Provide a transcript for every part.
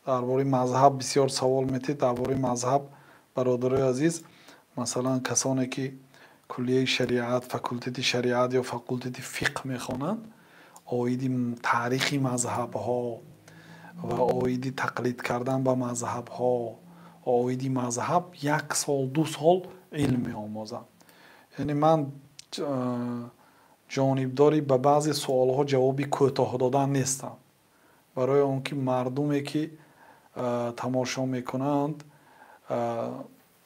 Дар бораи мазҳаб бисёр савол метиҳед. Дар бораи мазҳаб, бародарои азиз, масалан, касоне ки куллияи шариат, факултети шариат ё факултети фиқҳ мехонанд, оиди таърихи мазҳабҳо ва оиди тақлид кардан ба мазҳабҳо, оиди мазҳаб як сол, 2 сол илм меомӯзанд. Яъне ман ҷонибдори ба баъзе суолҳо ҷавоби кӯтоҳ додан нестам, барои он ки мардуме ки тамошо мекунанд,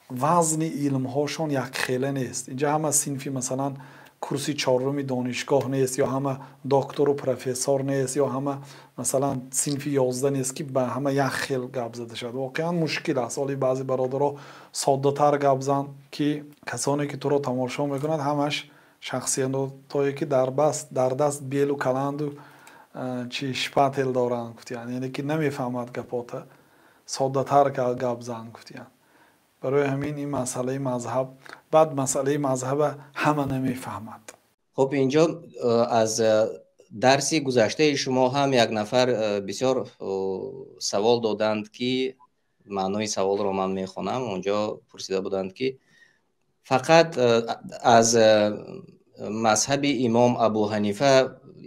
вазни илмҳошон якхела нест. Инҷа ҳама синфи, масалан, курси чоруми донишгоҳ нест, ё ҳама доктору профессор нест, ё ҳама, масалан, синфи 11 нест, ки ба ҳама як хел гап зада шавад. Воқеан мушкил аст. Ҳоли баъзе бародаро соддатар гап зан, ки касоне ки туро тамошо мекунанд, ҳамаш шахсиятое ки дар даст белу каланду чи шпатель доранд, гуфтиянд, яъне ки намефаҳмад гапота, соддатар гап зан, гуфтиянд. Барои ҳамин ин масъалаи мазҳаб, баъд масъалаи мазҳаба ҳама намефаҳмад. Хуб, инҷо аз дарси гузаштаи шумо ҳам як нафар бисёр савол доданд, ки маънои саволро ман мехонам. Онҷо пурсида буданд, ки фақат аз мазҳаби имом Абу Ҳанифа,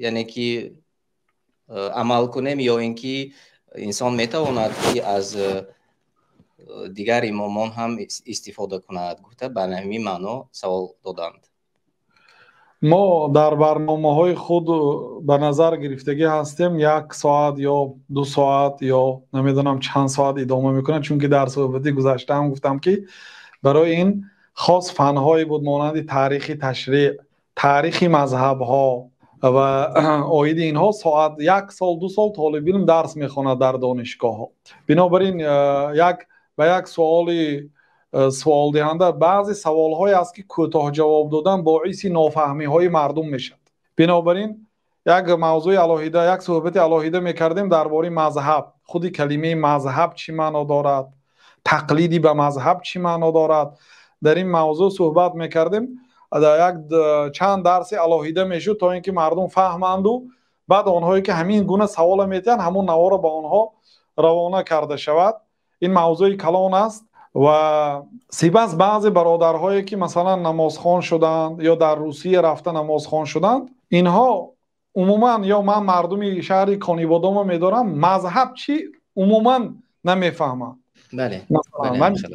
яъне ки амал кунем ё ин ки инсон метавонад, ки аз дигар имомон ҳам истифода кунад, гуфта, ба ҳамин маъно савол доданд. Мо дар барномаҳои худ ба назар гирифтагӣ ҳастем, як соат ё 2 соат ё намедонам чанд соат идома мекунад, чунки дар суҳбати гузаштаам гуфтам, ки барои ин хос фанҳое буд, монанди таърихи ташриъ, таърихи мазҳабҳо ва оиди инҳо соат, як сол, 2 сол толибилм дарс мехонад дар донишгоҳҳо. Бинобар ин як ба як суоли суолдиҳанда, баъзе саволҳое аст, ки кӯтоҳ ҷавоб додан боиси нофаҳмиҳои мардум мешавад. Бинобар ин як мавзӯи алоҳида, як суҳбати алоҳида мекардем дар бораи мазҳаб, худи калимаи мазҳаб чӣ маъно дорад, тақлиди ба мазҳаб чӣ маъно дорад. Дар ин мавзӯъ суҳбат мекардем, як чанд дарси алоҳида мешуд, то ин ки мардум фаҳманду баъд онҳое ки ҳамин гуна савола метиҳанд, ҳамон наворо ба онҳо равона карда шавад. Ин мавзӯи калон аст. Ва сипас баъзе бародарҳое ки, масалан, намозхон шуданд ё дар Русия рафта намозхон шуданд, инҳо умуман, ё ман мардуми шаҳри Конибодомо медорам, мазҳаб чӣ, умуман намефаҳманд.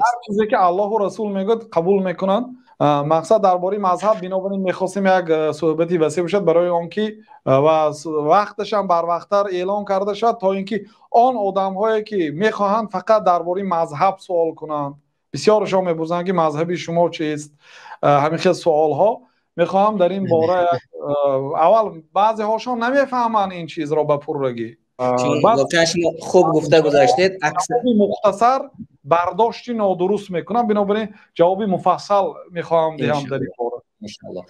Ҳар чизе ки Аллоҳу Расул мегӯяд, қабул мекунанд. Мақсад дар бораи мазҳаб, бинобар ин мехостем як суҳбати васеъ бошад, барои он ки ва вақташам барвақттар эълон карда шавад, то ин ки он одамҳое ки мехоҳанд фақат дар бораи мазҳаб суол кунанд, бисёрашон мепурсанд, ки мазҳаби шумо чист, ҳамин хел суолҳо. Мехоҳам дар ин бора аввал, баъзеҳошон намефаҳманд ин чизро ба пуррагӣ. Шумо хуб гуфта гузаштед. Мухтасар бардошти нодуруст мекунам, бинобар ин ҷавоби муфассал мехоҳам диҳам дар ин бора. Иншаллоҳ.